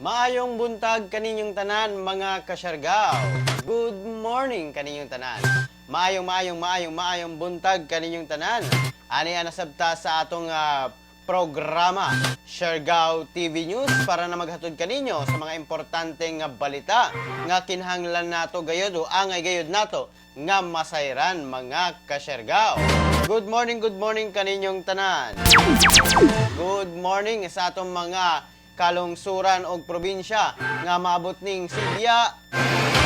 Maayong buntag kaninyong tanan, mga kasyargaw. Good morning kaninyong tanan. Maayong maayong maayong maayong buntag kaninyong tanan. Ani nasabta sa atong programa Siargao TV News para na maghatod kaninyo sa mga importante nga balita nga kinahanglan nato gayod o angay gayod nato nga masayran, mga kasyargaw. Good morning kaninyong tanan. Good morning sa atong mga kalungsuran og probinsya nga maabot ning Sibya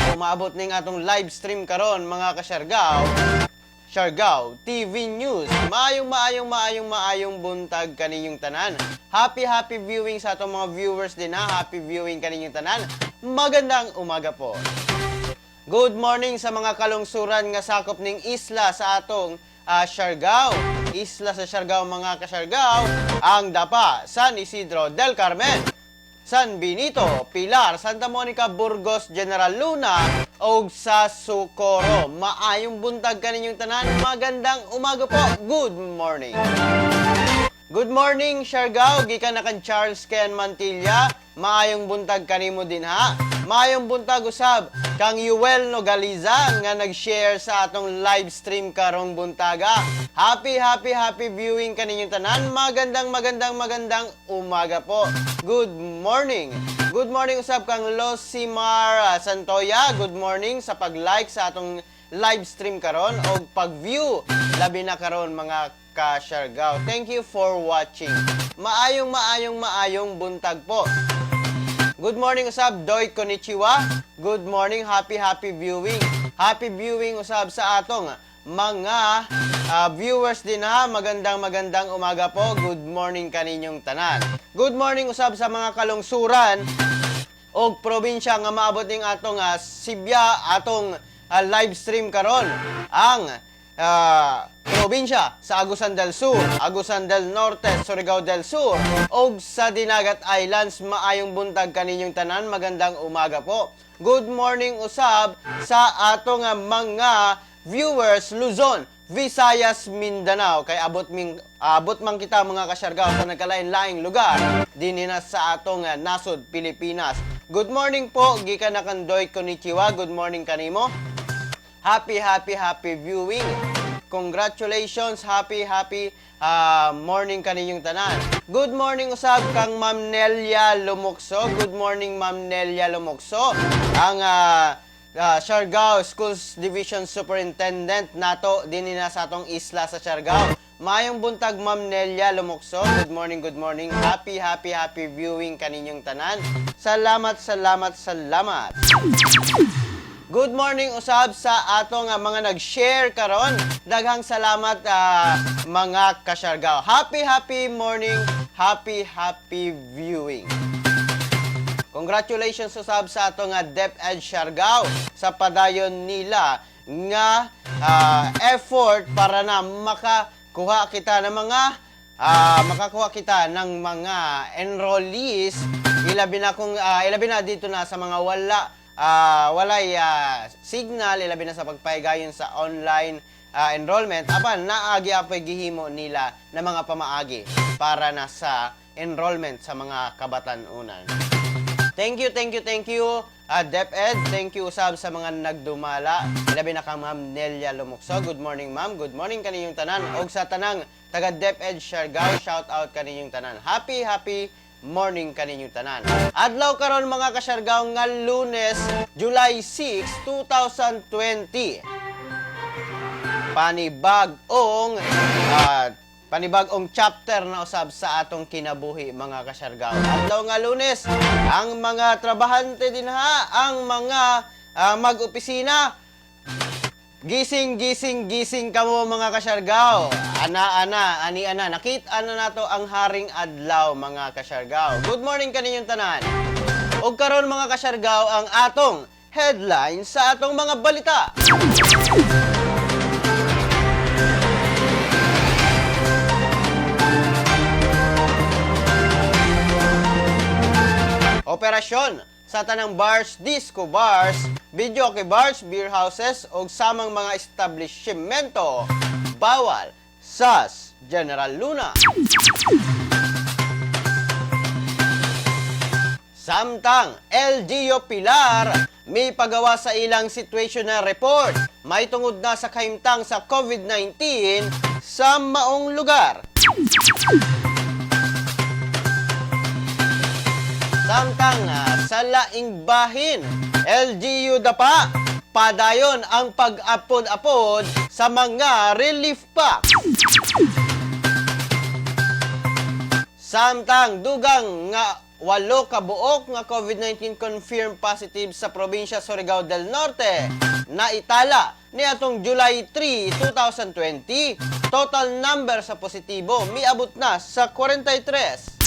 o maabot ning atong live stream karon, mga kasyargaw. Siargao TV News. Maayong maayong maayong maayong buntag kaninyong tanan. Happy happy viewing sa atong mga viewers din ha. Happy viewing kaninyong tanan. Magandang umaga po. Good morning sa mga kalungsuran nga sakop ning isla sa atong Siargao. Isla sa Siargao, mga kasyargao, ang Dapa, San Isidro del Carmen, San Benito, Pilar, Santa Monica, Burgos, General Luna, ug sa Socorro. Maayong buntag kaninyong tanan. Magandang umaga po. Good morning. Good morning, Siargao. Gikan na kan Charles Ken Mantilla. Maayong buntag kanimo din ha. Maayong buntag usab kang Yuel Nogaliza nga nag-share sa atong live stream karong buntaga. Happy, happy, happy viewing kaninyong tanan. Magandang, magandang, magandang umaga po. Good morning. Good morning usab kang Losimar Santoya. Good morning sa pag-like sa atong live stream karon o pag-view labi na karon, mga ka-Siargao. Thank you for watching. Maayong maayong maayong buntag po. Good morning usab Doy konnichiwa. Good morning, happy happy viewing. Happy viewing usab sa atong mga viewers din ha. Magandang magandang umaga po. Good morning kaninyong tanan. Good morning usab sa mga kalungsuran og probinsya nga maabot ning atong sibya, atong live stream karon. Ang probinsya sa Agusan del Sur, Agusan del Norte, Surigao del Sur ug sa Dinagat Islands, maayong buntag kaninyong tanan, magandang umaga po. Good morning usab sa atong mga viewers Luzon, Visayas, Mindanao, kay abot man kita, mga kasyargaw, sa nagkalain-laing lugar dinhi na sa atong nasod Pilipinas. Good morning po gikan na kandoy konnichiwa. Good morning kanimo. Happy happy happy viewing. Congratulations, happy happy morning kaninyong tanan. Good morning usab kang Ma'am Nelia Lumukso. Good morning, Ma'am Nelia Lumukso. Ang Siargao Schools Division Superintendent nato dinhi na sa atong isla sa Siargao. Maayong buntag, Ma'am Nelia Lumukso. Good morning, good morning. Happy happy happy viewing kaninyong tanan. Salamat, salamat, salamat. Good morning usab sa atong mga nag-share karon. Daghang salamat, mga kasyargao. Happy happy morning, happy happy viewing. Congratulations usab sa atong DepEd Siargao sa padayon nila nga effort para na makakuha kita ng mga enrollees, ilabi na dito na sa mga walay signal, ilabi na sa pagpahigayon sa online enrollment, apan naagi apoy gihimo nila na mga pamaagi para na sa enrollment sa mga kabatan-unan. Thank you, thank you, thank you, DepEd. Thank you usab sa mga nagdumala. Ilabi na kang Ma'am Nelia Lumukso. Good morning, ma'am. Good morning kaninyong tanan. Og sa tanang taga DepEd Siargao, shout out kaninyong tanan. Happy, happy morning kaninyong tanan. Adlaw karon, mga kasyargao, nga Lunes, July 6, 2020, panibag-ong chapter na usab sa atong kinabuhi, mga kasyargao. Adlaw nga Lunes, ang mga trabahante din ha, ang mga mag-opisina, gising, gising, gising kamo, mga kasyargao. Ana, ana, ani, ana. Nakita na nato ang haring adlaw, mga kasyargao. Good morning kaninyong tanan. Og karon, mga kasyargao, ang atong headline sa atong mga balita. Operasyon sa tanang bars, disco bars, videoke bars, beer houses ug samang mga establishmento bawal sa General Luna. Samtang LGU Pilar may pagawa sa ilang situational report may tungod na sa kahimtang sa COVID-19 sa maong lugar. Samtang sa laing bahin, LGU Dapa, padayon ang pag-apod-apod sa mga relief pack. Samtang dugang nga 8 ka buok nga COVID-19 confirmed positive sa probinsya Surigao del Norte na itala niadtong July 3, 2020. Total number sa positibo miabot na sa 43.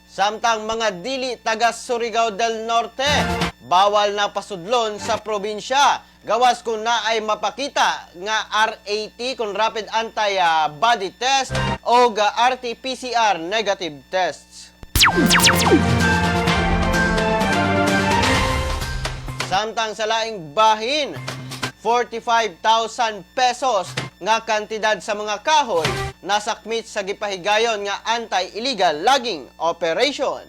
Samtang mga dili taga Surigao del Norte, bawal na pasudlon sa probinsya. Gawas kung naay mapakita nga RAT kung rapid anti-body test o ga RT-PCR negative tests. Samtang sa laing bahin, 45,000 pesos nga kantidad sa mga kahoy nasakmit sa gipahigayon nga anti-illegal logging operation.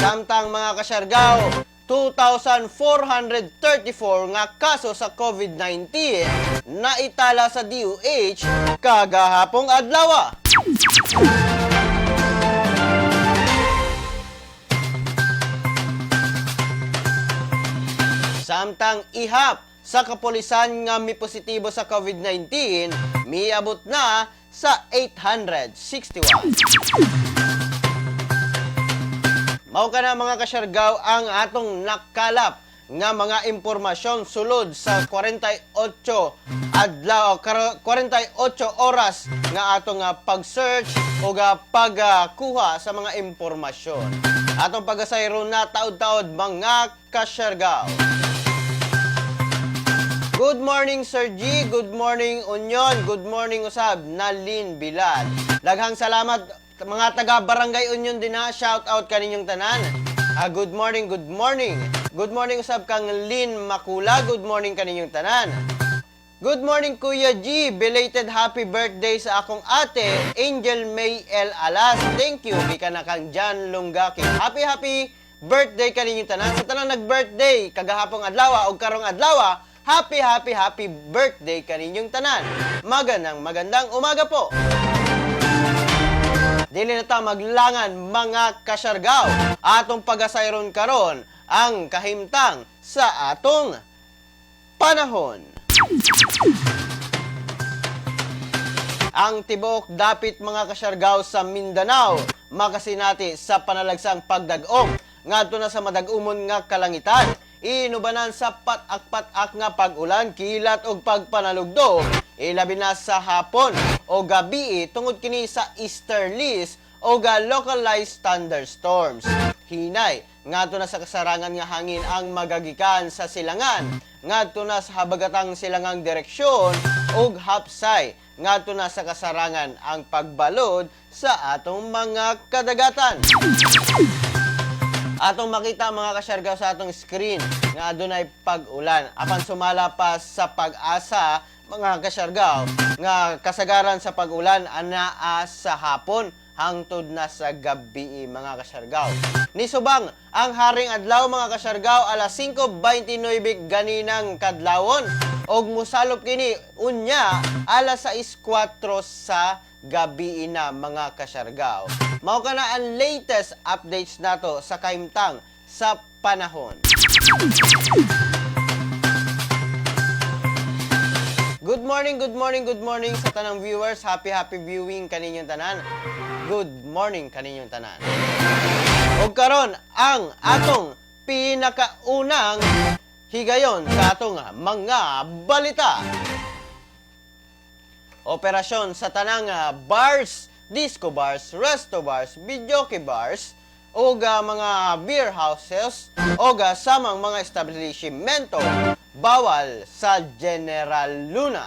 Samtang mga kasyargaw, 2,434 nga kaso sa COVID-19 naitala sa DOH kagahapong adlaw. Samtang ihap sa kapulisan nga mipositibo sa COVID-19, miabot na sa 861. Mao kana, mga kasyargaw, ang atong nakalap nga mga impormasyon sulod sa 48 adlaw, 48 oras nga atong pag-search o ga pagkuha sa mga impormasyon. Atong pagasayro na taod-taod, mga kasyargaw. Good morning, Sir G. Good morning, Union. Good morning usab, Nalin Bilal. Daghang salamat, mga taga Barangay Union din ha. Shout out kaninyong tanan. Good morning, good morning. Good morning usab kang Lynn Makula. Good morning kaninyong tanan. Good morning, Kuya G. Belated happy birthday sa akong ate, Angel May L. Alas. Thank you. Gikan na kang John Lunggaki. Happy happy birthday kaninyong tanan. Sa tanang nag-birthday kagahapong adlaw o karong adlaw, happy happy happy birthday kaninyong tanan. Magandang magandang umaga po. Dili na ta maglangan, mga kasyargaw. Atong pagasayron karon ang kahimtang sa atong panahon. Ang tibuok dapit, mga kasyargaw, sa Mindanao makasinati sa panalagsang pagdag-om ngadto na sa madag-umon nga kalangitan. Inubanan sa pat-ak-pat-ak nga pag-ulan, kilat og pagpanalugdog, ilabi na sa hapon o gabi, tungod kini sa easterlies o ga localized thunderstorms. Hinay ngadto na sa kasarangan nga hangin ang magagikan sa silangan ngadto na sa habagatang silangang direksyon ug hapsay ngadto na sa kasarangan ang pagbalod sa atong mga kadagatan. Atong makita, mga kasyargaw, sa atong screen nga adunay pag-ulan. Apan sumala pa sa Pag-asa, mga kasyargaw, nga kasagaran sa pag-ulan anaa sa hapon hangtod na sa gabi, mga kasyargaw. Nisubang ang haring adlaw, mga kasyargaw, alas 5:29 ganinang kadlawon og musalop kini unya alas 6:04 sa gabi na, mga kasyargaw. Mao kana ang latest updates nato sa kahimtang sa panahon. Good morning, good morning, good morning sa tanang viewers. Happy, happy viewing kaninyong tanan. Good morning kaninyong tanan. Ug karon ang atong pinakaunang higayon sa atong mga balita. Operasyon sa tanang bars, disco bars, resto bars, videoke bars, ug mga beer houses o samang mga establishmento bawal sa General Luna.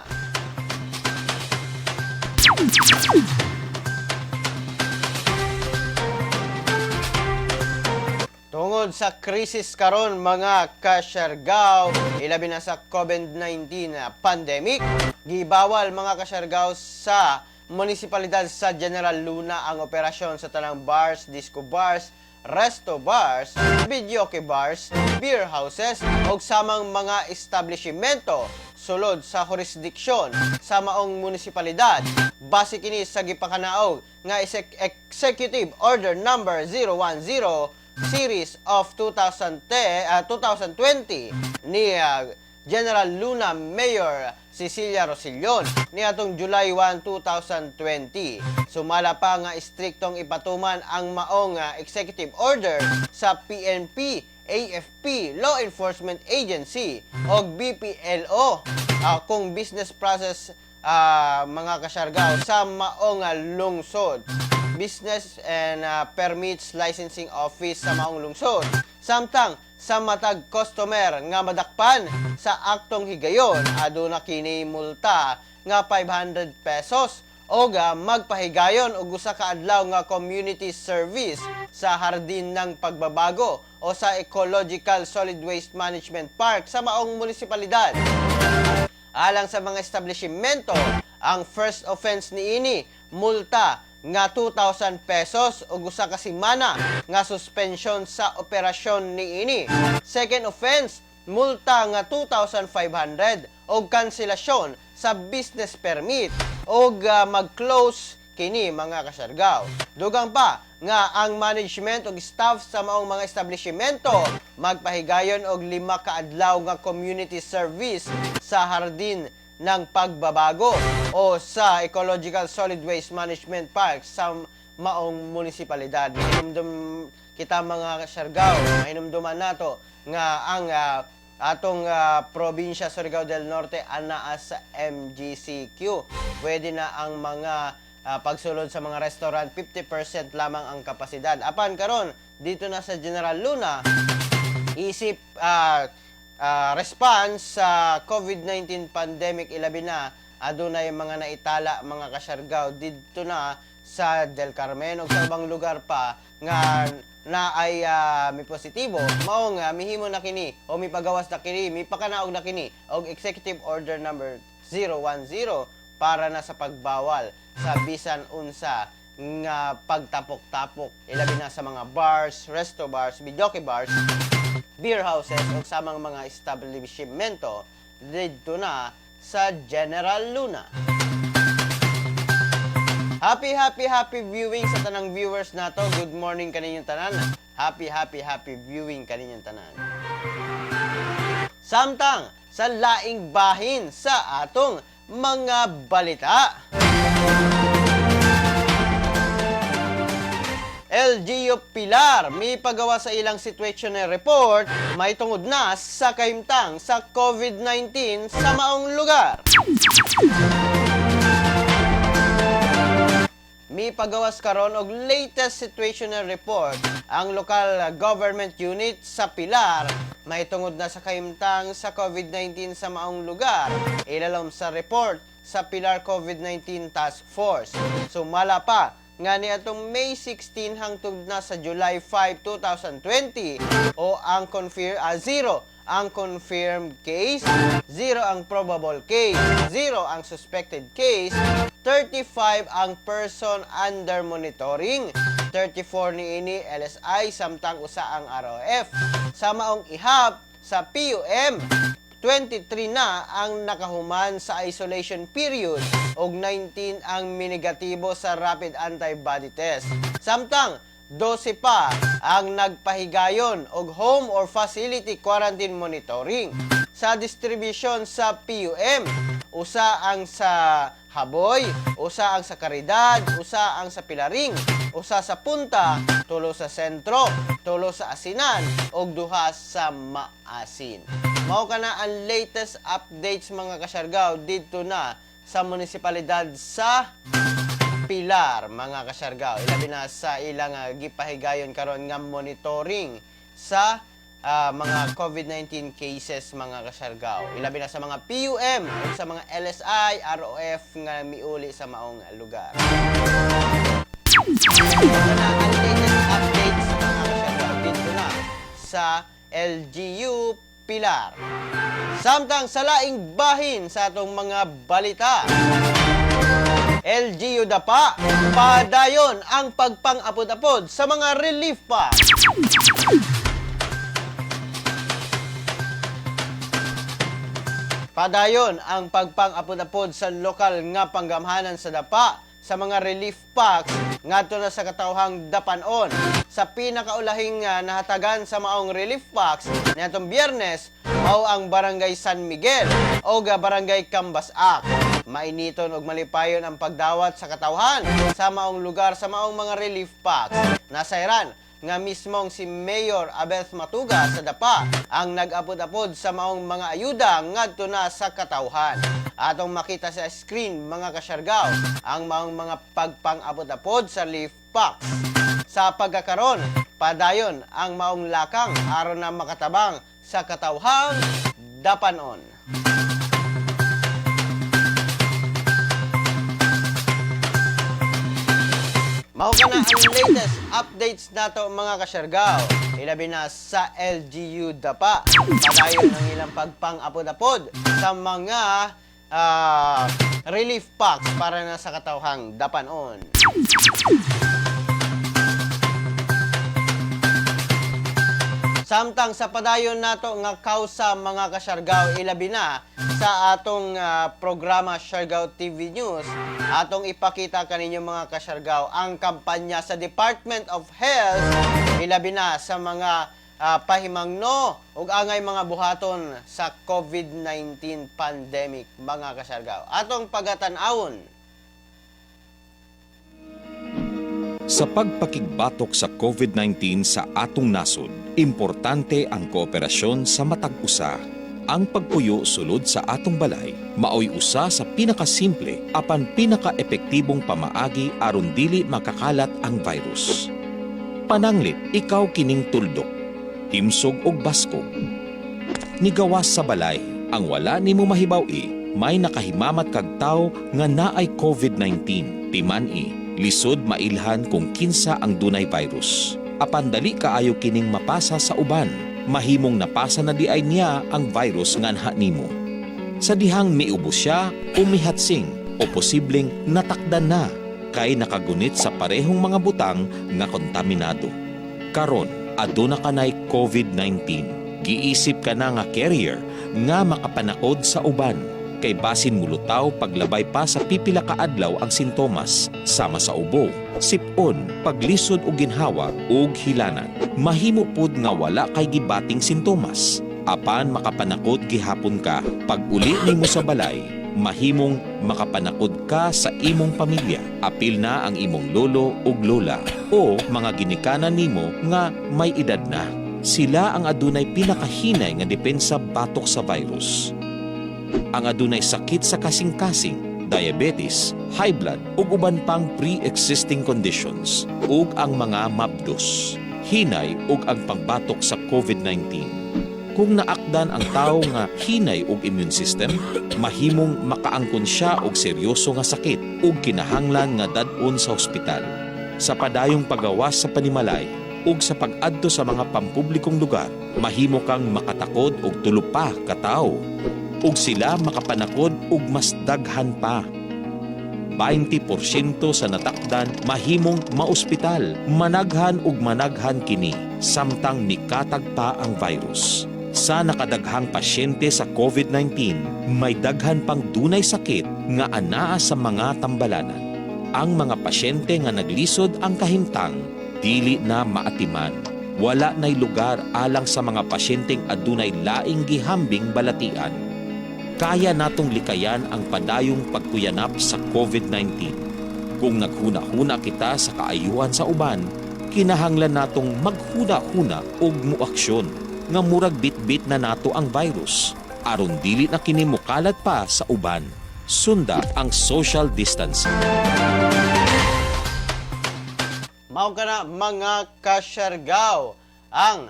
Tungod Tungod sa krisis karon, mga kasyargaw, ilabi na sa COVID-19 pandemic, gibawal, mga kasyargaw, sa munisipalidad sa General Luna ang operasyon sa tanang bars, disco bars, resto bars, videoke bars, beer houses ug samang mga establishmento sulod sa jurisdiksyon sa maong munisipalidad. Base kini sa gipakanaog nga Executive Order Number 010 Series of 2010, 2020 ni General Luna Mayor Cecilia Rosillon niadtong July 1, 2020. Sumala pa nga istriktong ipatuman ang maong executive order sa PNP, AFP, Law Enforcement Agency o BPLO kung business process, mga kasyargaw, sa maong lungsod. Business and Permits Licensing Office sa maong lungsod. Samtang sa matag customer nga madakpan sa aktong higayon, aduna kini multa nga 500 pesos o magpahigayon og usa ka adlaw nga community service sa Hardin ng Pagbabago o sa Ecological Solid Waste Management Park sa maong munisipalidad. Alang sa mga establishmento, ang first offense niini, multa nga 2,000 pesos ug usa ka semana nga suspension sa operasyon niini. Second offense, multa nga 2,500 og kanselasyon sa business permit og mag-close kini, mga kasyargaw. Dugang pa nga ang management ug staff sa maong mga establishmento magpahigayon og 5 ka adlaw nga community service sa Hardin ng Pagbabago o sa Ecological Solid Waste Management Park sa maong munisipalidad. Mahinumdum kita, mga kasyargaw, mahinumduman nato nga ang atong probinsya Surigao del Norte anaa sa MGCQ. Pwede na ang mga pagsulod sa mga restaurant, 50% lamang ang kapasidad. Apan karon dito na sa General Luna, isip response sa COVID-19 pandemic, ilabi na adunay mga naitala, mga kasyargaw, didto na sa Del Carmen ug sa ubang lugar pa nga na ay may positibo, mao nga mihimo na kini o mipagawas na kini, mipakanaog na kini og Executive Order Number 010 para na sa pagbawal sa bisan unsa nga pagtapok-tapok, ilabi na sa mga bars, resto bars, videoke bars, beer houses ug samang mga establishmento didto na sa General Luna. Happy, happy, happy viewing sa tanang viewers nato. Good morning kaninyong tanan. Happy, happy, happy viewing kaninyong tanan. Samtang sa laing bahin sa atong mga balita. LGU Pilar may pagawa sa ilang situational report may tungod na sa kahimtang sa COVID-19 sa maong lugar. Mi pagawas karon og latest situational report ang local government unit sa Pilar may tungod na sa kahimtang sa COVID-19 sa maong lugar. Ilalom sa report sa Pilar COVID-19 Task Force. Sumala pa nga niadtong May 16 hangtod na sa July 5, 2020 o ang confirm zero ang confirmed case, zero ang probable case, zero ang suspected case, 35 ang person under monitoring, 34 niini LSI samtang usa ang ROF. Sa maong ihap sa PUM, 23 na ang nakahuman sa isolation period ug 19 ang minegatibo sa rapid antibody test. Samtang 12 pa ang nagpahigayon og home or facility quarantine monitoring. Sa distribution sa PUM, usa ang sa Haboy, usa ang sa Caridad, usa ang sa Pilaring, usa sa Punta, tulo sa Sentro, tulo sa Asinan, ug duha sa Maasin. Mao kana ang latest updates, mga kasyargaw, didto na sa munisipalidad sa Pilar, mga kasyargaw. Ilabi na sa ilang gipahigayon karon nga monitoring sa mga COVID-19 cases, mga kasyargaw. Ilabi na sa mga PUM ug sa mga LSI, ROF nga miuli sa maong lugar. Mao na ang latest updates, mga kasyargaw, didto na sa sa LGU Pilar. Samtang sa laing bahin sa atong mga balita, LGU Dapa, padayon ang pagpang-apod-apod sa mga relief pa. Padayon ang pagpang-apod-apod sa lokal nga panggamhanan sa Dapa sa mga relief packs ngadto na sa katawhang Dapanon. Sa pinakaulahing nahatagan sa maong relief packs niadtong Biyernes mao ang Barangay San Miguel o Barangay Cambasak. Mainiton og malipayon ang pagdawat sa katawhan sa maong lugar sa maong mga relief packs. Nasayran nga mismong si Mayor Abeth Matuga sa Dapa ang nag-apod-apod sa maong mga ayuda ngadto na sa katawhan. Atong makita sa screen, mga kasyargaw, ang maong mga pagpang-apod-apod sa relief packs. Sa pagkakaron, padayon ang maong lakang aron na makatabang sa katawhang Dapanon. Mao ka na ang latest updates nato, mga kasyargaw. Ilabi na sa LGU Dapa. Padayon ang ilang pagpang-apod-apod sa mga relief packs para na sa katawhang Dapanon. Samtang sa padayon nato nga kausa, mga kasyargaw, ilabi na sa atong programa Siargao TV News, atong ipakita kaninyo, mga kasyargaw, ang kampanya sa Department of Health ilabi na sa mga pahimangno ug angay mga buhaton sa COVID-19 pandemic, mga kasyargaw. Atong pagatan-awon. Sa pagpakigbatok sa COVID-19 sa atong nasod, importante ang kooperasyon sa matag usa. Ang pagpuyo sulod sa atong balay maoy usa sa pinakasimple apan pinakaepektibong pamaagi aron dili makakalat ang virus. Pananglit ikaw kining tuldok, himsog og baskog. Nigawas sa balay, ang wala nimo mahibaw-i, may nakahimamat kag tawo nga naay COVID-19. Timan-i, lisod mailhan kung kinsa ang dunay virus. Apan dali kaayo kining mapasa sa uban. Mahimong napasa na diay niya ang virus nganha nimo. Sa dihang miubo siya o mihatsing o posibleng natakdan na kay nakagunit sa parehong mga butang nga kontaminado. Karon, aduna kanay COVID-19. Giisip ka na nga carrier nga makapanakod sa uban kay basin mulutaw paglabay pa sa pipila ka adlaw ang sintomas sama sa ubo, sipon, paglisod og ginhawa ug hilanat. Mahimo pud nga wala kay gibating sintomas apan makapanakod gihapon ka. Pag uli nimo sa balay, mahimong makapanakod ka sa imong pamilya. Apil na ang imong lolo ug lola o mga ginikanan nimo nga may edad na. Sila ang adunay pinakahinay nga depensa batok sa virus. Ang adunay sakit sa kasing-kasing, diabetes, high blood ug uban pang pre-existing conditions ug ang mga mabdos. Hinay ug ang pangbatok sa COVID-19. Kung naakdan ang tawo nga hinay og immune system, mahimong makaangkon siya og seryoso nga sakit ug kinahanglan nga dad-on sa ospital. Sa padayong pagawas sa panimalay ug sa pag-adto sa mga pampublikong lugar, mahimo kang makatakod og tulo pa ka tawo ug sila makapanakod og mas daghan pa. 20% sa natakdan mahimong maospital. Managhan ug managhan kini samtang mikatag pa ang virus. Sa nakadaghang pasyente sa COVID-19, may daghan pang dunay sakit nga anaa sa mga tambalanan. Ang mga pasyente nga naglisod ang kahimtang, dili na maatiman. Wala na'y lugar alang sa mga pasyenteng adunay laing gihambing balatian. Kaya natong likayan ang padayong pagkuyanap sa COVID-19. Kung naghuna-huna kita sa kaayuhan sa uban, kinahanglan natong maghuna-huna og muaksyon nga murag bitbit na nato ang virus aron dili na kini mokalat pa sa uban. Sunda ang social distancing. Mao ka na, mga kasyargaw, ang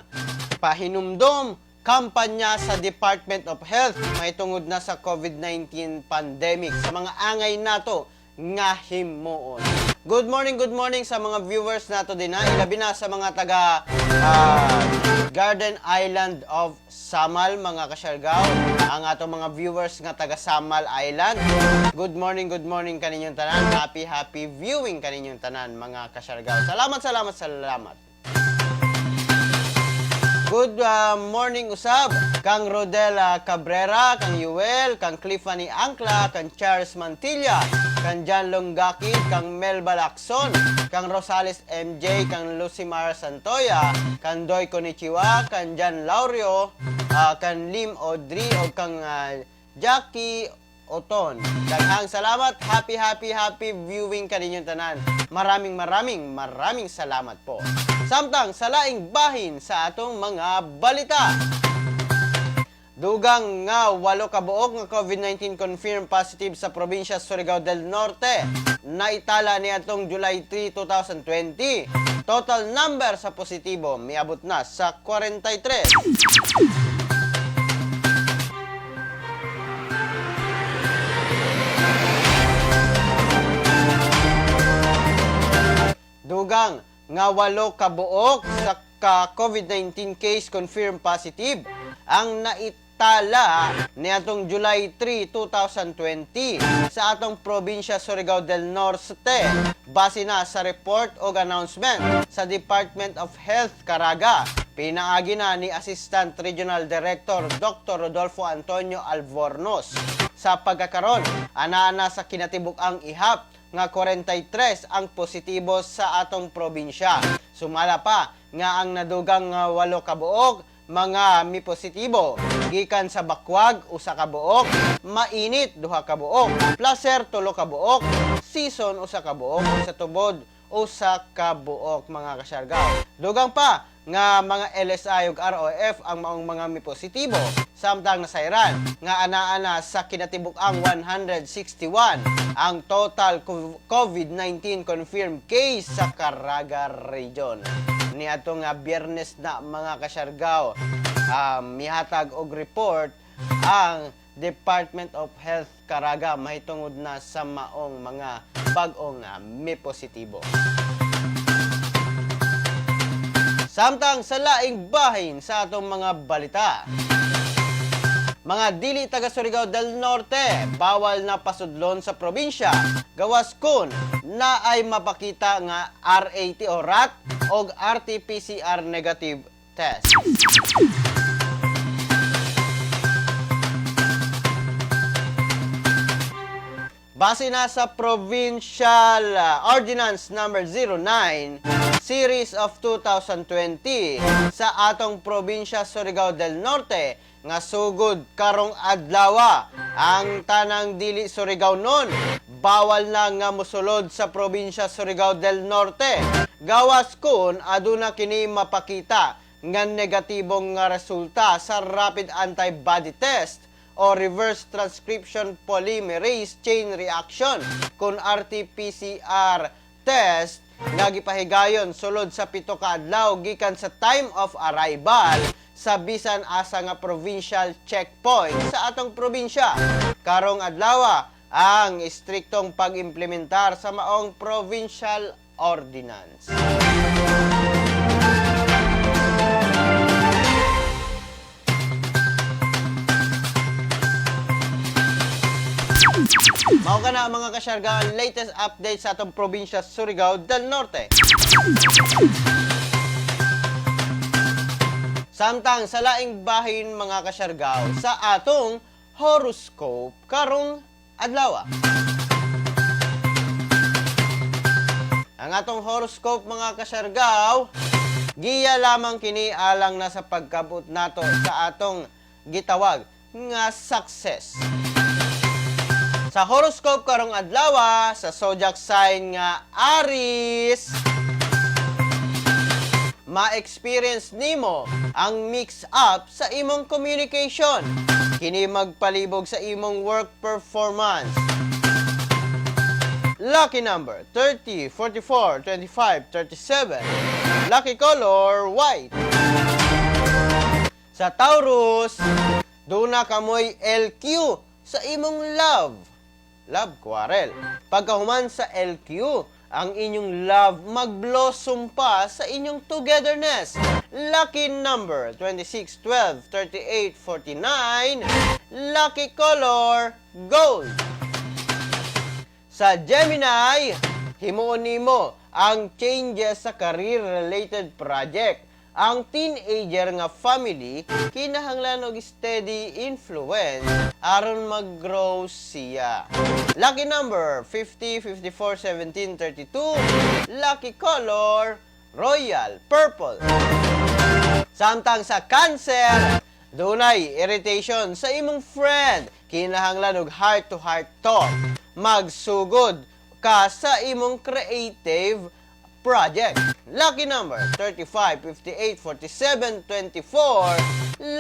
pahinumdom kampanya sa Department of Health may tungod na sa COVID-19 pandemic sa mga angay nato nga himuon. Good morning sa mga viewers nato din ha. Ilabi na sa mga taga Garden Island of Samal, mga kasyargaw. Ang atong mga viewers nga taga Samal Island. Good morning kaninyong tanan. Happy, happy viewing kaninyong tanan, mga kasyargaw. Salamat, salamat, salamat. Good morning usab kang Rodela Cabrera, kang Yuel, kang Cliffany Angkla, kang Charles Mantilla, kang John Longgaki, kang Melba Lacson, kang Rosales MJ, kang Lucimar Santoya, kang Doy Konichiwa, kang John Laurio, kang Lim Audrey o kang Jackie Oton. Daghang salamat. Happy, happy, happy viewing kaninyong tanan. Maraming, maraming, maraming salamat po. Samtang sa laing bahin sa atong mga balita. Dugang nga 8 ka buok nga COVID-19 confirmed positive sa probinsya Surigao del Norte. Naitala ni atong July 3, 2020. Total number sa positibo miabot na sa 43. Dugang nga 8 ka buok sa ka COVID-19 case confirmed positive ang naitala niadtong July 3, 2020 sa atong probinsya Surigao del Norte base na sa report og announcement sa Department of Health Caraga. Pinaagi na ni Assistant Regional Director Dr. Rodolfo Antonio Albornoz. Sa pagkakaron, ana-ana sa kinatibuk-ang ihap nga 43 ang positibo sa atong probinsya. Sumala pa nga ang nadugang nga 8 ka buok mga mipositibo gikan sa Bakwag 1 ka buok, Mainit 2 ka buok, Placer 3 ka buok, Season 1 ka buok, ug sa Tubod 1 ka buok, mga kasyargaw. Dugang pa nga mga LSI ug ROF ang maong mga mipositibo, samtang nasayran nga ana-ana sa kinatibuk-ang 161 ang total COVID-19 confirmed case sa Caraga Region. Niadto nga Biyernes na, mga kasyargaw, mihatag og report ang Department of Health Caraga mahitungod na sa maong mga bag-ong mipositibo. Samtang sa laing bahin sa atong mga balita. Mga dili taga Surigao del Norte, bawal na pasudlon sa probinsya. Gawas kun na ay mapakita nga RAT o RAT og RT-PCR negative test. Base na sa Provincial Ordinance Number 09 Series of 2020 sa atong probinsya Surigao del Norte nga sugod karong adlawa, ang tanang dili Surigao nun bawal na nga mosulod sa probinsya Surigao del Norte gawas kun aduna kini mapakita nga negatibong nga resulta sa rapid antibody test o reverse transcription polymerase chain reaction kung RT-PCR test nga gipahigayon sulod sa 7 ka adlaw gikan sa time of arrival sa bisan asa nga provincial checkpoint sa atong probinsya. Karong adlaw ang istriktong pag-implementar sa maong provincial ordinance. Mao ka na, mga kasyarga, ang latest update sa atong probinsya Surigao del Norte. Samtang sa laing bahin, mga kasyargaw, sa atong horoscope karong adlaw. Ang atong horoscope, mga kasyargaw, giya lamang kini alang na sa pagkabot nato sa atong gitawag nga success. Sa horoscope karong adlaw sa zodiac sign nga Aries, ma-experience nimo ang mix up sa imong communication. Kini magpalibog sa imong work performance. Lucky number 30, 44, 25, 37. Lucky color white. Sa Taurus, duna kamoy LQ sa imong love. Love quarrel. Pagkahuman sa LQ, Ang inyong love mag-blossom pa sa inyong togetherness. Lucky number 26, 12, 38, 49. Lucky color, gold. Sa Gemini, himuon nimo ang changes sa career-related project. Ang teenager nga family kinahanglan og steady influence aron mag-grow siya. Lucky number 50, 54, 17, 32. Lucky color, royal purple. Samtang sa Cancer, dunay irritation sa imong friend. Kinahanglan og heart-to-heart talk. Magsugod ka sa imong creative project. Lucky number 35, 58, 47, 24.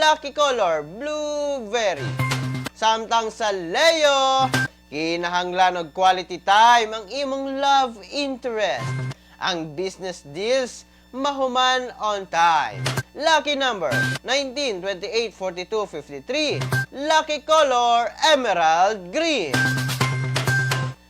Lucky color, blueberry. Samtang sa Leo, kinahanglan og quality time ang imong love interest. Ang business deals mahuman on time. Lucky number 19, 28, 42, 53. Lucky color, emerald green.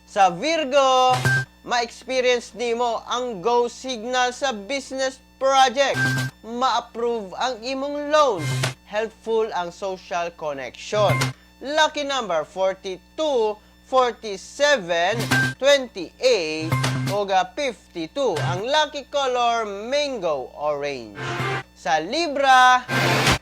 Sa Virgo, ma-experience nimo ang go signal sa business project. Ma-approve ang imong loans. Helpful ang social connection. Lucky number 42, 47, 28, ug 52. Ang lucky color, mango orange. Sa Libra,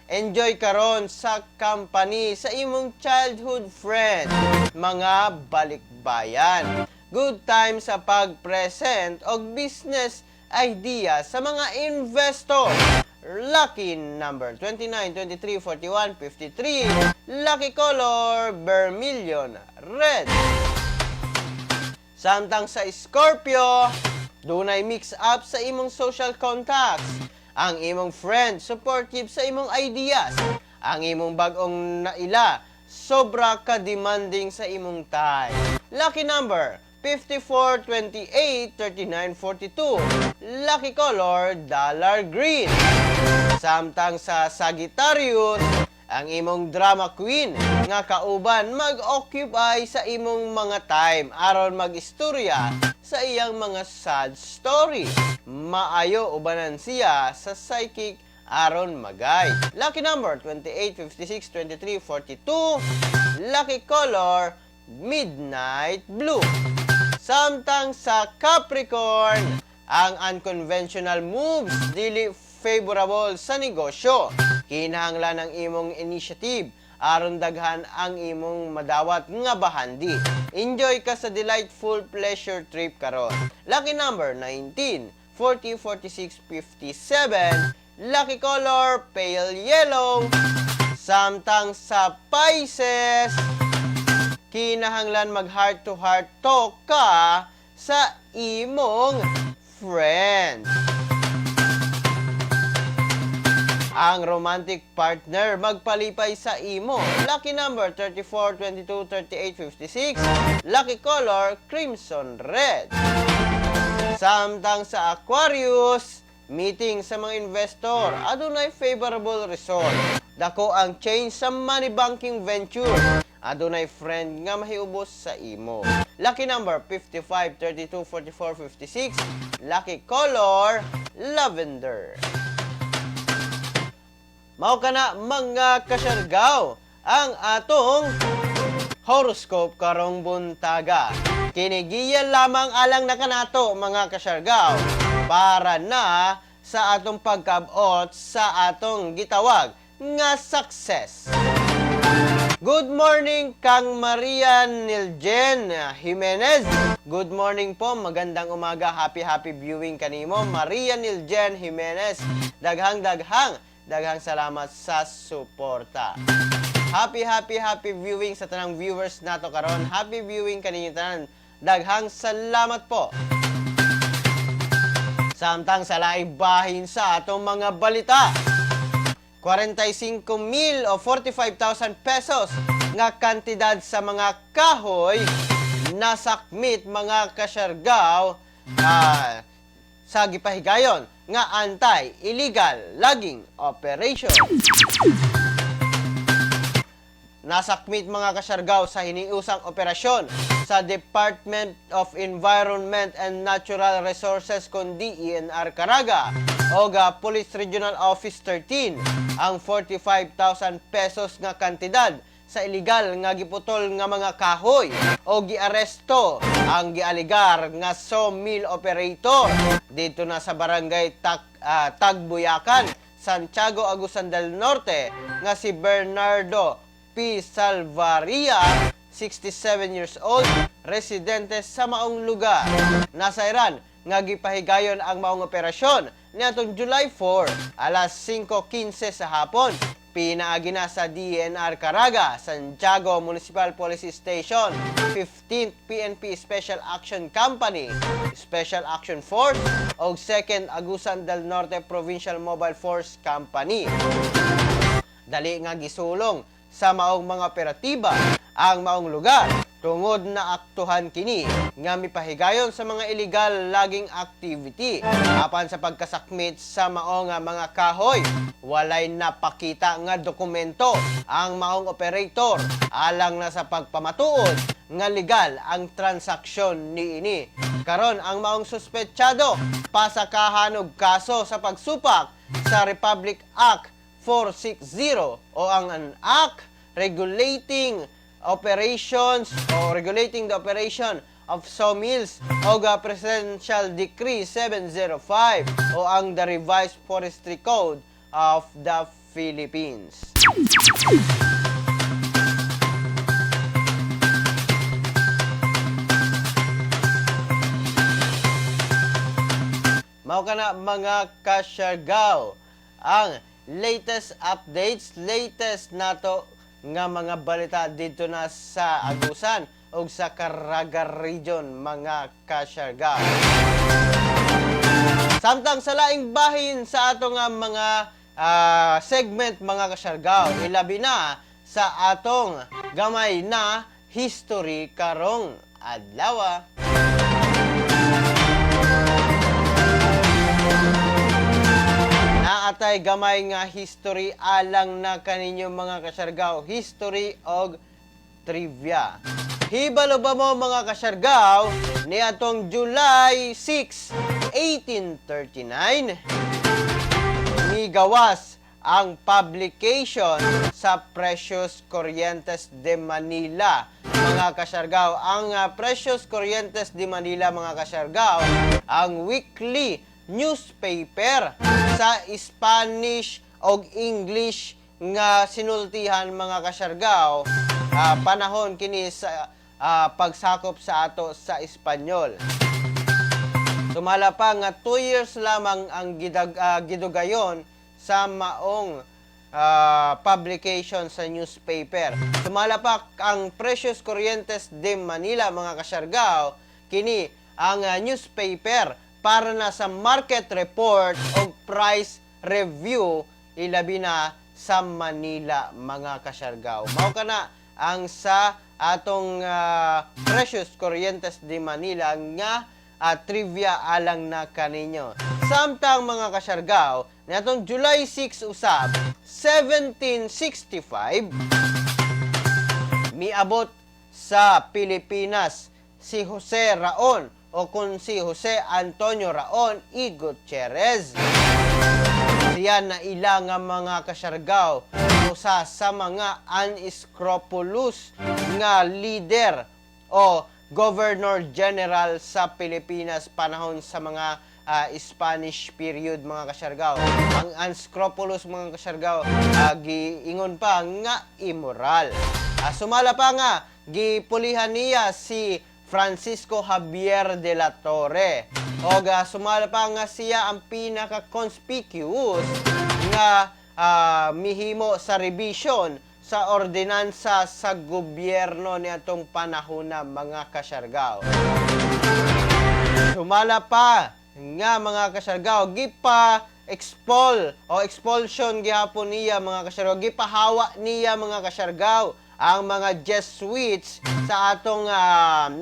enjoy karon sa company sa imong childhood friend, mga balikbayan. Good time sa pag-present og business idea sa mga investor. Lucky number 29, 23, 41, 53. Lucky color, vermilion red. Samtang sa Scorpio, dunay mix up sa imong social contacts. Ang imong friend supportive sa imong ideas. Ang imong bag-ong naila sobra ka demanding sa imong time. Lucky number 54, 28, 39, 42. Lucky color, dollar green. Samtang sa Sagittarius, ang imong drama queen nga kauban mag-occupy sa imong mga time aron mag-istorya sa iyang mga sad story. Maayo ubanan siya sa psychic aron mag-guide. Lucky number 28, 56, 23, 42. Lucky color, midnight blue. Samtang sa Capricorn, ang unconventional moves dili favorable sa negosyo. Kinahanglan ang imong initiative aron daghan ang imong madawat nga bahandi. Enjoy ka sa delightful pleasure trip karon. Lucky number 19, 40, 46, 57. Lucky color, pale yellow. Samtang sa Pisces, kinahanglan mag heart to heart talk ka sa imong friend. Ang romantic partner magpalipay sa imo. Lucky number 34, 22, 38, 56. Lucky color, crimson red. Samtang sa Aquarius, meeting sa mga investor, adunay favorable result. Dako ang change sa money banking venture. Adunay friend nga mahiubos sa imo. Lucky number 55, 32, 44, 56. Lucky color, lavender. Mao kana, mga kasyargaw, ang atong horoscope karong buntaga. Kinigiya lamang alang na kanato, mga kasyargaw, para na sa atong pagkabot sa atong gitawag nga success. Good morning kang Maria Niljen Jimenez. Good morning po, magandang umaga, happy happy viewing kanimo, Maria Niljen Jimenez. Daghang daghang daghang salamat sa suporta. Happy happy happy viewing sa tanang viewers nato karon. Happy viewing kaninyo tanan. Daghang salamat po. Samtang sa laing bahin sa atong mga balita, 45,000 o 45,000 pesos nga kantidad sa mga kahoy nasakmit, mga kasyargaw, sa gipahigayon nga anti-illegal logging operation. Nasakmit, mga Kasyargaw, sa hiniusang operasyon sa Department of Environment and Natural Resources kon DENR Caraga o Police Regional Office 13 ang 45,000 pesos nga kantidad sa illegal nga giputol nga mga kahoy o giaresto ang gialigar nga sawmill operator dito na sa barangay Tagbuyakan, Santiago, Agusan del Norte nga si Bernardo P. Salvaria, 67 years old, residente sa maong lugar. Nasayran nga gipahigayon ang maong operasyon niadtong July 4, alas 5:15 sa hapon. Pinaagi na sa DENR Caraga, Santiago Municipal Police Station, 15th PNP Special Action Company, Special Action Force, o 2nd Agusan del Norte Provincial Mobile Force Company. Dali nga gisulong sa maong mga operatiba ang maong lugar tungod na aktuhan kini nga mipahigayon sa mga illegal logging activity. Apan sa pagkasakmit sa maong nga mga kahoy, walay napakita nga dokumento ang maong operator alang na sa pagpamatuod nga legal ang transaksyon niini. Karon, ang maong suspetsado pasakahan og kaso sa pagsupak sa Republic Act 460 o ang an Act regulating operations o regulating the operation of sawmills o ga Presidential Decree 705 o ang the Revised Forestry Code of the Philippines. Mao kana, mga Kasyargaw, ang latest updates, latest nato nga mga balita dito na sa Agusan ug sa Caraga Region, mga Kasyargaw. Samtang sa laing bahin sa ato nga mga segment, mga Kasyargaw, ilabi na sa atong gamay na history karong adlaw. Naatay gamay nga history alang na kaninyo, mga Kasyargaw, history og trivia. Hibalo ba mo, mga Kasyargaw, ni atong July 6, 1839, migawas ang publication sa Precious Corrientes de Manila, mga Kasyargaw? Ang Precious Corrientes de Manila, mga Kasyargaw, ang weekly newspaper sa Spanish og English nga sinultihan, mga Kasyargaw. Panahon kini sa pagsakop sa ato sa Espanyol. Sumala pa nga 2 years lamang ang gidugayon sa maong publication sa newspaper. Sumala pa ang Precious Corrientes de Manila, mga Kasyargaw, kini ang newspaper para na sa market report o price review, ilabi na sa Manila, mga Kasyargaw. Mao kana ang sa atong Precious Corrientes de Manila nga at trivia alang na kaninyo. Samtang, mga Kasyargaw, natong July 6 usab, 1765, miabot sa Pilipinas si Jose Raon o kung si Jose Antonio Raon y Gutierrez. Siya na ila nga, mga Kasyargaw, usa sa mga unscrupulous nga leader o Governor General sa Pilipinas panahon sa mga Spanish period, mga Kasyargaw. Ang unscrupulous, mga Kasyargaw, giingon pa nga immoral. Sumala pa nga gipulihan niya si Francisco Javier de la Torre. O sumala pa nga siya ang pinaka-conspicuous nga mihimo sa revision sa ordinansa sa gobyerno niadtong panahon na, mga Kasyargaw. Sumala pa nga, mga Kasyargaw, gipa expel o expulsion gihapon niya, mga Kasyargaw, gipahawa niya, mga Kasyargaw, ang mga Jesuits sa atong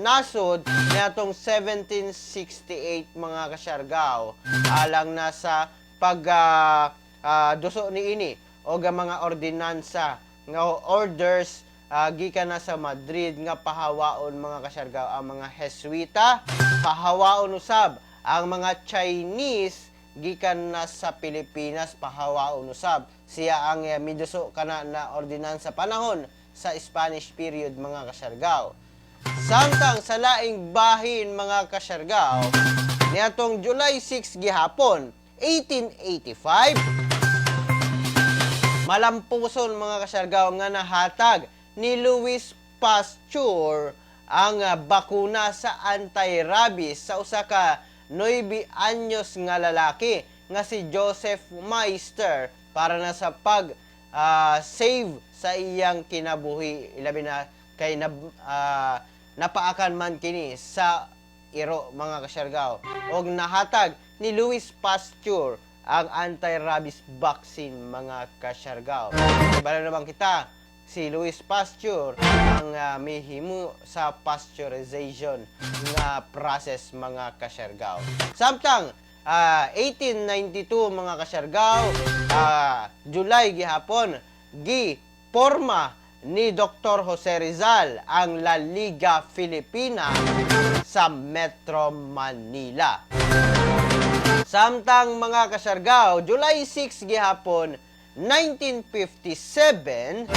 nasod niadtong 1768, mga Kasyargaw, alang na sa pag duso niini og ang mga ordinansa nga orders. gikan na sa Madrid nga pahawaon, mga kasyargaw, ang mga Heswita, pahawaon usab ang mga Chinese gikan na sa Pilipinas, pahawaon usab. Siya ang miduso kana na ordinansa panahon sa Spanish period, mga kasyargaw. Samtang sa laing bahin, mga kasyargaw, niadtong July 6 gihapon, 1885, malampuson, mga kasyargaw, nga nahatag ni Louis Pasteur ang bakuna sa anti-rabies sa usa ka 9 anyos nga lalaki nga si Joseph Meister para na sa pag save sa iyang kinabuhi, ilabi na kay napaakan man kini sa iro, mga kasyargaw. Og nahatag ni Louis Pasteur ang anti-rabies vaccine, mga kasyargaw. Bala naman kita si Louis Pasteur ang mihimo sa pasteurization nga process, mga kasyargaw. Samtang 1892, mga kasyargaw, July gihapon, gi porma ni Dr. Jose Rizal ang La Liga Filipina sa Metro Manila. Samtang, mga kasyargaw, July 6 gihapon, 1957,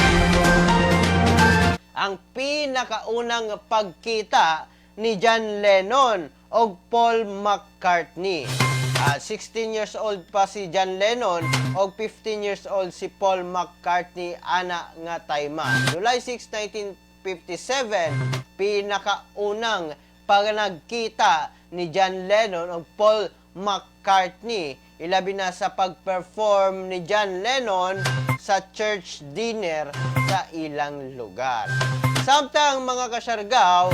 ang pinakaunang pagkita ni John Lennon og Paul McCartney. 16 years old pa si John Lennon og 15 years old si Paul McCartney ana nga time. July 6, 1957, pinakaunang pag nagkita ni John Lennon og Paul McCartney, ilabi na sa pag-perform ni John Lennon sa church dinner sa ilang lugar. Samtang, mga kasyargaw,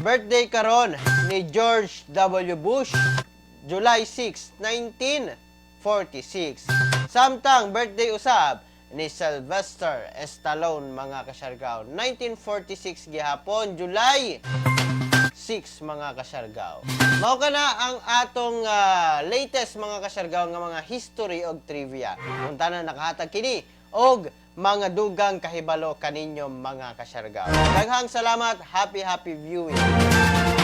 birthday karon ni George W. Bush, July 6, 1946. Samtang birthday usab ni Sylvester Stallone, mga kasyargaw, 1946 gihapon, July 6, mga kasyargaw. Mao kana ang atong latest, mga kasyargaw, nga mga history og trivia. Unta na nakahatag kini og mga dugang kahibalo kaninyo, mga kasyargaw. Daghang salamat, happy happy viewing.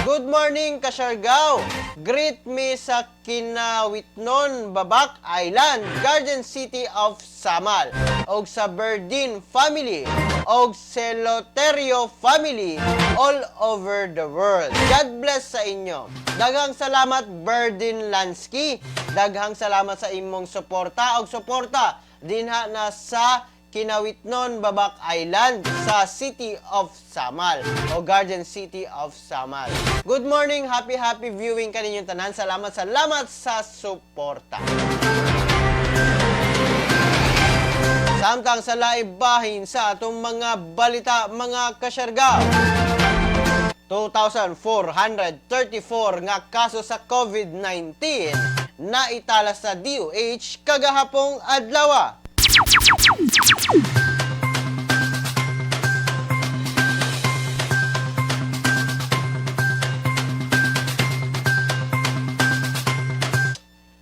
Good morning, Kasyargaw. Greet me sa Kinawitnon, Babak Island, Garden City of Samal. Og sa Berdin family, og Celoterio family all over the world. God bless sa inyo. Daghang salamat, Berdin Lansky. Daghang salamat sa imong suporta og suporta dinha na sa Kinawitnon, Babak Island sa City of Samal o Garden City of Samal. Good morning, happy happy viewing kaninyong tanan. Salamat, salamat sa suporta. Samtang sa laing bahin sa atong mga balita, mga kasyargaw, 2,434 nga kaso sa COVID-19 na itala sa DOH kagahapong adlaw.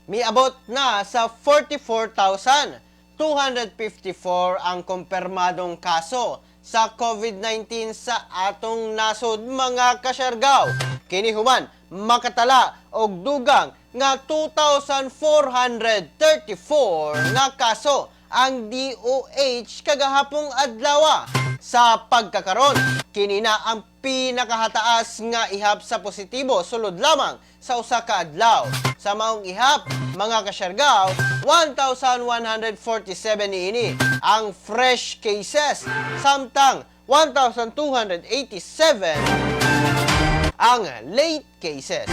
Miabot na sa 44,254 ang kumpirmadong kaso sa COVID-19 sa atong nasod, mga kasyargaw. Kini human makatala og dugang nga 2,434 nga kaso ang DOH kagahapong adlaw. Sa pagkakaron, kini na ang pinakahataas nga ihap sa positibo sulod lamang sa usa ka adlaw. Sa maong ihap, mga kasyargaw, 1,147 niini ang fresh cases, samtang 1,287 ang late cases.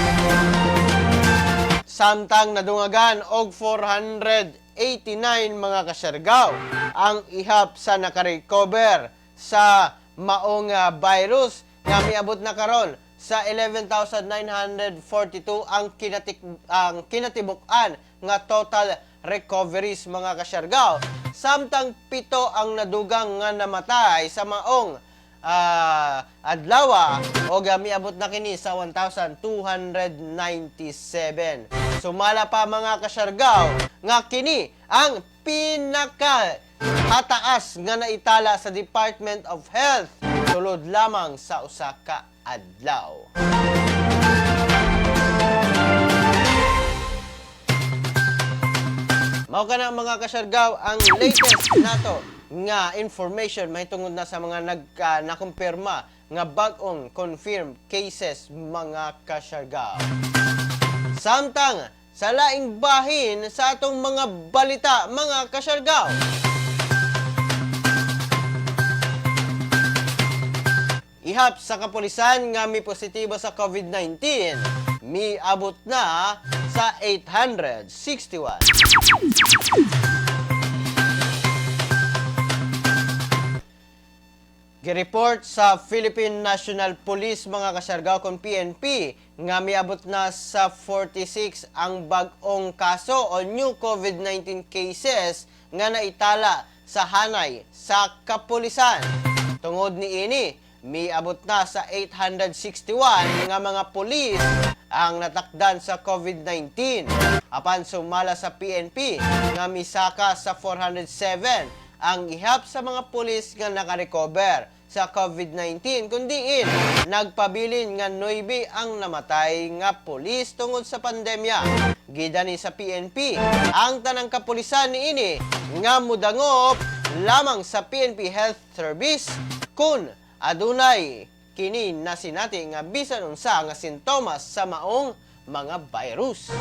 Samtang nadungagan og 489, mga kasyargaw, ang ihap sa nakarecover sa maong virus nga miabot na karon sa 11,942 ang kinatibuk-an nga total recoveries, mga kasyargaw. Samtang 7 ang nadugang nga namatay sa maong adlaw o miabot na kini sa 1,297. Sumala pa, mga kasyargaw, nga kini ang pinaka Hataas nga naitala sa Department of Health sulod lamang sa usa ka adlaw. Mao kana, mga kasyargaw, ang latest nato nga information mahitungod na sa mga nagka nakumpirma nga bag-ong confirmed cases, mga kasyargaw. Samtang sa laing bahin sa atong mga balita, mga kasyargaw. Ihap sa kapulisan nga mi positibo sa COVID-19, miabot na sa 861. Gireport sa Philippine National Police, mga kasyargaw, kon PNP, nga miabot na sa 46 ang bag-ong kaso o new COVID-19 cases nga naitala sa hanay sa kapulisan. Tungod niini, miabot na sa 861 nga mga pulis ang natakdan sa COVID-19. Apan sumala sa PNP nga misaka sa 407 ang ihap sa mga pulis nga nakarecover sa COVID-19, kundiin nagpabilin nga 9 ang namatay nga pulis tungod sa pandemya. Gidani sa PNP ang tanang kapulisan niini nga mudangop lamang sa PNP Health Service kun adunay kini nasinati nga bisan unsa nga sintomas sa maong mga virus.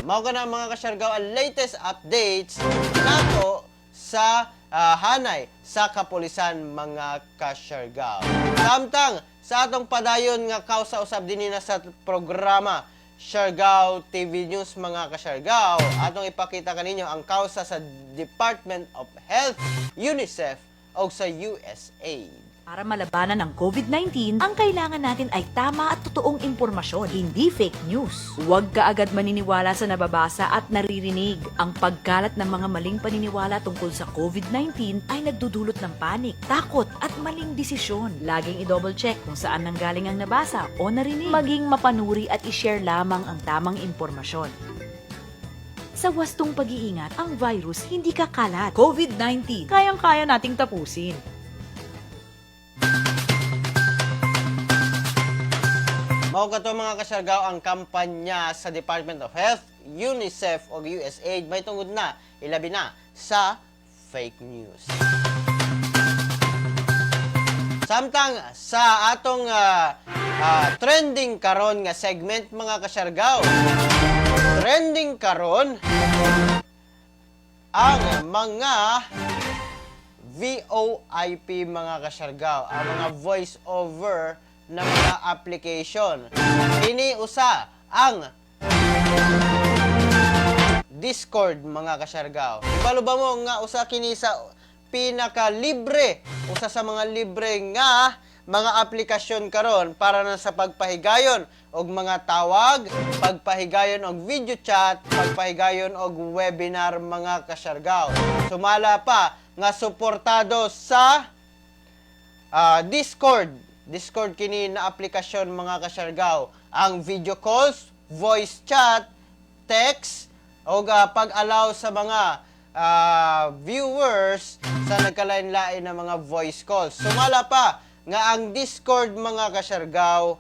Mao kana, mga kasyargaw, ang latest updates nato sa hanay sa kapulisan, mga kasyargaw. Samtang sa atong padayon nga kausa usab dinhi na sa programa Siargao TV News, mga kasyargaw, atong ipakita kaninyo ang kausa sa Department of Health, UNICEF o sa USAID. Para malabanan ang COVID-19, ang kailangan natin ay tama at totoong impormasyon, hindi fake news. Huwag ka agad maniniwala sa nababasa at naririnig. Ang pagkalat ng mga maling paniniwala tungkol sa COVID-19 ay nagdudulot ng panik, takot at maling desisyon. Laging i-double check kung saan nanggaling ang nabasa o narinig. Maging mapanuri at i-share lamang ang tamang impormasyon. Sa wastong pag-iingat, ang virus hindi kakalat. COVID-19, kayang-kaya nating tapusin. Mao kato, mga kasyargaw, ang kampanya sa Department of Health, UNICEF o USAID may tungod na ilabi na sa fake news. Samtang sa atong trending karon nga segment, mga kasyargaw. Trending karon ang mga VoIP, mga kasyargaw, ang mga voice over na mga application. Kini usa ang Discord, mga kasyargaw. Ibalo ba mo nga usa kini sa pinaka-libre, usa sa mga libre nga mga aplikasyon karon para na sa pagpahigayon og mga tawag, pagpahigayon og video chat, pagpahigayon og webinar, mga kasyargaw? Sumala pa nga suportado sa Discord. Discord kini na aplikasyon, mga kasyargaw. Ang video calls, voice chat, text, o pag-allow sa mga viewers sa nagkalain-lain na mga voice calls. Sumala pa nga ang Discord, mga kasyargaw,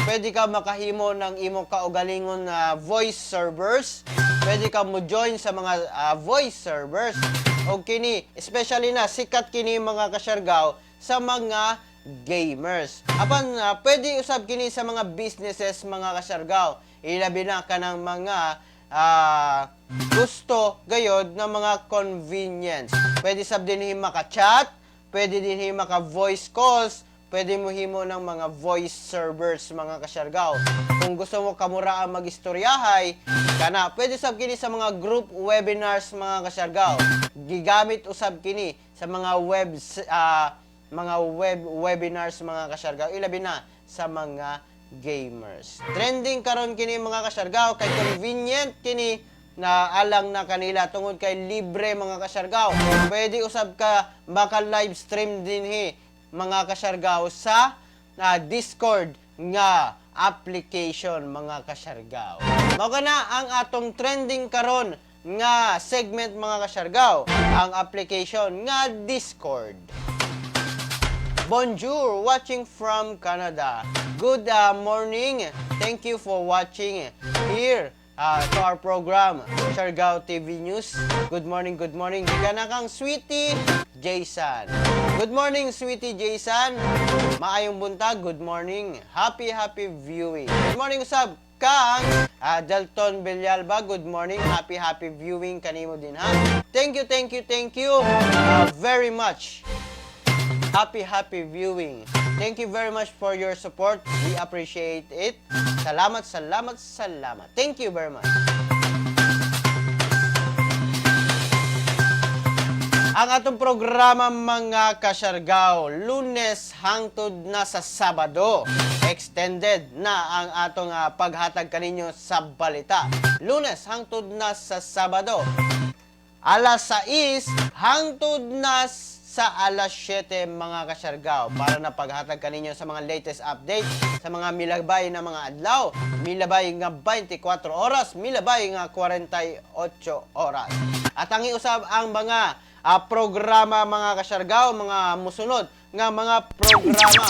pwede ka makahimo ng imong kaugalingon na voice servers, pwede ka mo join sa mga voice servers o kini especially na sikat kini, mga kasyargaw, sa mga gamers. Apan pwede usab kini sa mga businesses, mga kasyargaw. Ilabi na kanang mga gusto gayod ng mga convenience. Pwede sab dinhi maka-chat, pwede dinhi maka-voice calls, pwede mo himo ng mga voice servers, mga kasyargaw. Kung gusto mo kamura ang magistoryahay, kana pwede sab kini sa mga group webinars, mga kasyargaw. Gigamit usab kini sa mga web webinars, mga kasyargaw, ilabi na sa mga gamers. Trending karon kini, mga kasyargaw, kay convenient kini na alang na kanila tungod kay libre, mga kasyargaw. Pwede usab ka maka live stream dinhi, mga kasyargaw, sa Discord nga application, mga kasyargaw. Mao na ang atong trending karon nga segment, mga kasyargaw, ang application nga Discord. Bonjour, watching from Canada. Good morning. Thank you for watching here to our program, Siargao TV News. Good morning, good morning. Gikan na kang Sweetie Jason. Good morning, Sweetie Jason. Maayong buntag, good morning. Happy, happy viewing. Good morning, usab kang Dalton Villalba. Good morning. Happy, happy viewing kanimo din ha. Thank you, thank you, thank you very much. Happy, happy viewing. Thank you very much for your support. We appreciate it. Salamat, salamat, salamat. Thank you very much. Ang atong programa, mga kasyargaw, Lunes hangtod na sa Sabado. Extended na ang atong paghatag kaninyo sa balita. Lunes hangtod na sa Sabado. Alas 6 hangtod na sa alas 7, mga kasyargaw, para na paghatag kaninyo sa mga latest update sa mga milabay na mga adlaw, milabay nga 24 oras, milabay nga 48 oras. At ang iusab ang mga programa, mga kasyargaw, mga musunod nga mga programa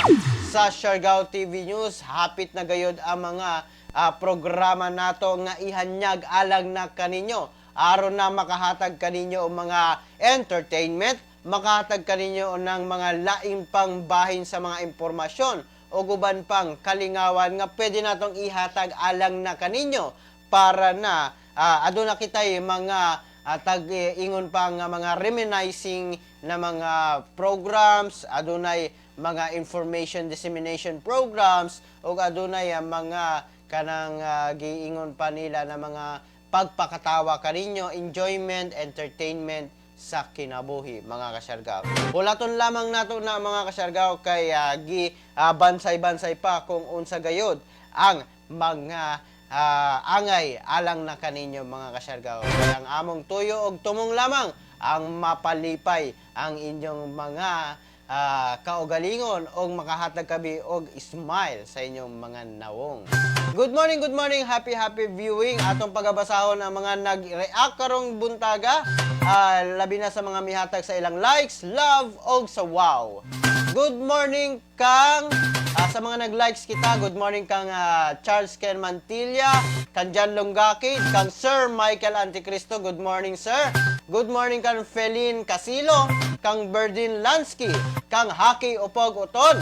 sa Siargao TV News. Hapit na gayod ang mga programa nato nga ihanyag alang na kaninyo aron na makahatag kaninyo og mga entertainment, makahatag kaninyo ng mga laing pang bahin sa mga impormasyon o uban pang kalingawan nga pwede natong ihatag alang na kaninyo para na aduna kitay mga tag ingon pa nga mga reminiscing na mga programs, adunay mga information dissemination programs ug adunay mga kanang giingon pa nila na mga pagpakatawa kaninyo, enjoyment, entertainment sa kinabuhi, mga kasyargaw. Hulaton lamang nato na, mga kasyargaw, kay gi bansay-bansay pa kung unsa gayod ang mga angay alang na kaninyo, mga kasyargaw. Kaya ang among tuyo og tumong lamang ang mapalipay ang inyong mga kaugalingon og makahatag kabi og smile sa inyong mga nawong. Good morning, good morning. Happy, happy viewing. Atong pagabasahon ang mga nag-react karong buntaga. Labi na sa mga mihatag sa ilang likes, love, og sa wow. Good morning kang sa mga nag-likes kita, good morning kang Charles Ken Mantilla, kang John Longgakid, kang Sir Michael Anticristo, good morning, sir. Good morning kang Felin Casilo, kang Berdin Lansky, kang Haki Upog Uton,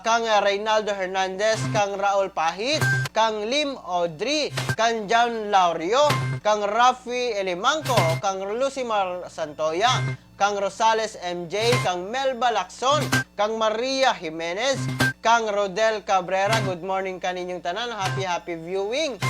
kang Reynaldo Hernandez, kang Raul Pahit, kang Lim Audrey, kang John Laurio, kang Rafi Elimanco, kang Lucimar Santoya, kang Rosales MJ, kang Melba Lacson, kang Maria Jimenez, kang Rodel Cabrera. Good morning kaninyong tanan. Happy, happy viewing.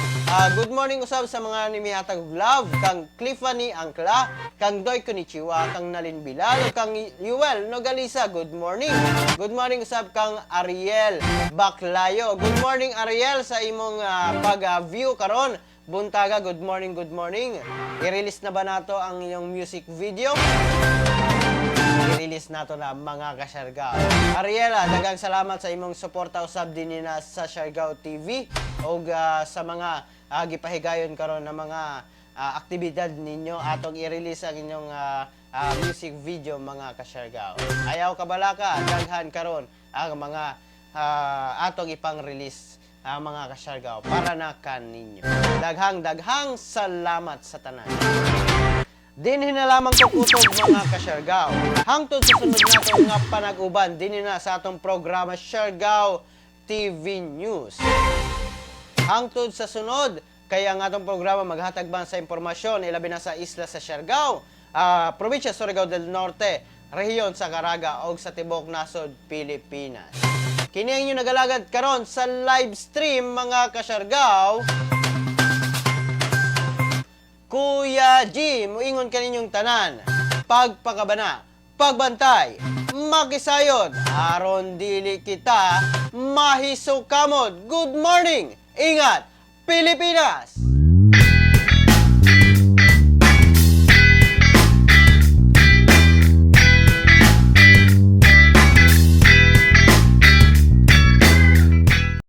Good morning usab sa mga nimihatag og love, kang Cliffany Angkla, kang Doy Konichiwa, kang Nalin Bilal, kang Yuel Nogalisa. Good morning. Good morning usab kang Ariel Baclayo. Good morning, Ariel, sa imong pag-view karon buntaga. Good morning, good morning. I-release na ba nato ang iyong music video? I-release nato na, mga kasyargao. Ariela, daghang salamat sa imong suporta usab dinhi na sa Siargao TV og sa mga gipahigayon karon na mga aktibidad ninyo. Atong i-release ang inyong music video, mga kasyargao. Ayaw kabalaka, daghan karon ang mga atong ipang-release ang mga kasyargao para na kaninyo. Daghang daghang salamat sa tanan. Dinhi na lamang ko kutob, mga kasyargao. Hangtod sa sunod nato nga panag-uban dinhi na sa atong programa Siargao TV News. Hangtod sa sunod, kaya ang atong programa maghatag ban sa impormasyon ilabi na sa isla sa Siargao, probinsya Surigao del Norte, rehiyon sa Caraga og sa tibok nasod Pilipinas. Kini ang inyong nagalagad karon sa live stream, mga kasyargao. Kuya G, muingon kaninyong tanan. Pagpakabana, pagbantay, makisayod, aron dili kita mahisukamod. Good morning! Ingat, Pilipinas!